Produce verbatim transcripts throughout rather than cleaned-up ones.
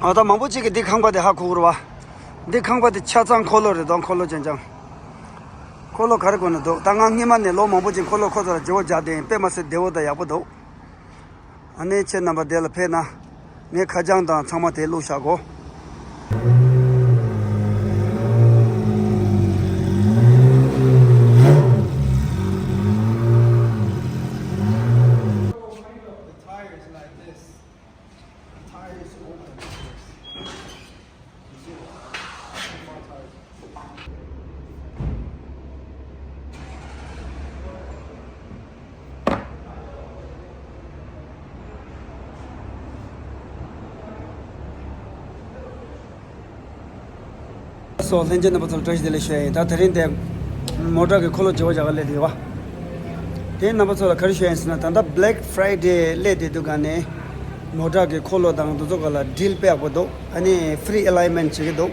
ཨ་ད་མང་པོ་ཅིག་གིས་འདི་ཁང་པ་དེ་ཧ་གོ་གི་རེད་བ། འདི་ཁང་པ་དེ་ཆ་ཚང་འཁོར་ལོ་རེད་དོ། འཁོར་ལོ་རྐྱང་རྐྱང་། འཁོར་ལོ་ག་རེ་དགོས་ན་འདུག་ད་ང་སྔོན་མ་ནས་ལོ་མང་པོ་ཅིག་འཁོར་ལོ་ཁོ་ཚོ་ལ་བརྗེ་པོ་རྒྱག་བསྡད་ཡིན། དཔེ་མ་སྲིད་བདེ་པོ་དང་ཡག་པོ་འདུག་ཨ་ནི་ཁྱེད་རྣམ་པ་དེ་ལ་ཕེབས་ན། ངས་ཁ་བྱང་དང་ཚང་མ་དེ་བླུགས་བཞག་གོ། སོ་ལྷན་རྒྱས་རྣམ་པ་ཚོར་བཀྲ་ཤིས་བདེ་ལེགས་ཞུ་ཡ་ཡིན། ད་དེ་རིང་དེ་མོ་ཊ་གི་འཁོར་ལོ་བརྗེ་པོ་རྒྱག་ག་སླེབས་བསྡད་ཡོད་པ། དེ་རྣམ་པ་ཚོ་ལ་ག་རེ་ཞུ་ཡ་ཡིན་ཟེར་ན། ད་ལྟ་Black Friday སླེབས་བསྡད་དུས་ག་ནས་མོ་ཊ་གི་འཁོར་ལོ་དང་དེ་ཚོ་ག་ལ་ཌིལ་དཔེ་ཡག་པོ་འདུག་ཨ་ནི་ཕི་རི་ཨེ་ལའིན་མེན་ཊི་བྱེད་ཀྱི་འདུག་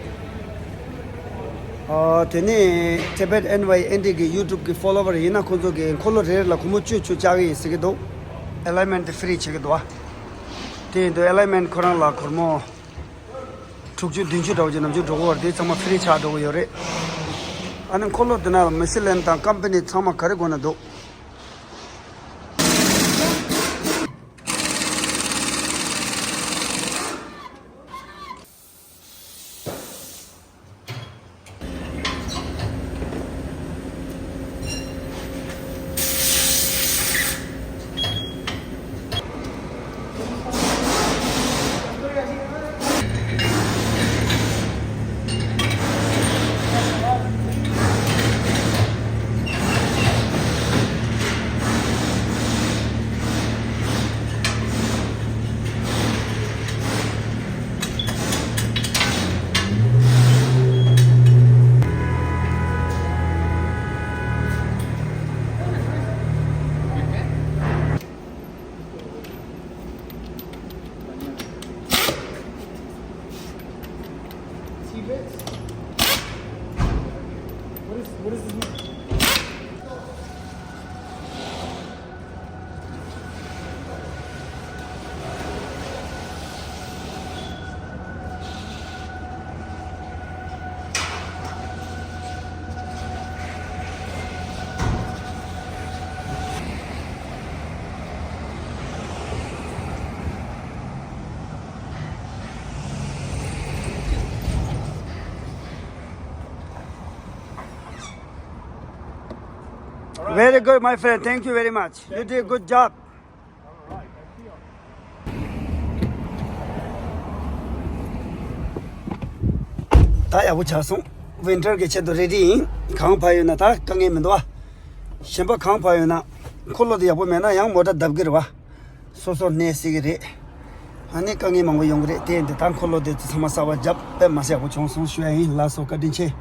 ཨ་དེ་ནས་Tibet N Y N D གི་YouTube གི་ཕོ་ལོ་ཝར་ཡིན་ན་ཁོང་ཚོ་གི་འཁོར་ལོ་རེ་རེ་ལ་སྒོར་མོ་བཅུ་བཅུ་བཅག་གི་ཡིན་ཟེར་གྱི་འདུག་ཨེ་ལའིན་མེན་ཊི་དེ་ཕི་རི་བྱེད་ཀྱི་འདུག་ཨ། དེ་ཡིན་དུས་ཨེ་ལའིན་མེན་ཊི་ཁོ་རང་ལ་སྒོར་མོ་དྲུག་ཅུ་བདུན་ཅུ་འདྲ་བོ་ཅིག་ནམ་རྒྱུན་འགྲོ་གི་ཡོད་རེད། དེ་ཚང་མ་ཕི་རི་ཆགས་འགྲོ་གི་ཡོད་རེད། ཨ་ནི་འཁོར་ལོ་དེ་ན་ལ་མི་ཤི་ལན་དང་ཀམ་པ་ནི་ཚང་མ་ག་རེ་དགོས་ན་འདུག Very good, my friend. Thank you very much. You did a good job. ད་ཡག་པོ་ཆགས་སོང་། ཝིན་ཊར་གྱི་ཆེད་དུ་རེ་ཌི་ཡིན། གངས་བབས་ཡོད་ན་ད་དཀའ་ངལ་མི་འདུག་ཨ། གཞན་པ་གངས་བབས་ཡོད་ན། འཁོར་ལོ་དེ་ཡག་པོ་མེད་ན་ཡང་མོ་ཊ་བརྡབ་གི་རེད་བ། སོ་སོར་གནས་སྲིད་ཀྱི་རེད། ཨ་ནི་དཀའ་ངལ་མང་པོ་ཡོང་གི་རེད། དེ་ཡིན་དུས་ད་འཁོར་ལོ་དེ་ཚོ་ཚང་མ་གསར་པ་བརྒྱབ། དཔེ་མ་སྲིད་ཡག་པོ་བྱུང་སོང་ཞུ་ཡ་ཡིན། ལགས་སོ། བཀའ་དྲིན་ཆེ།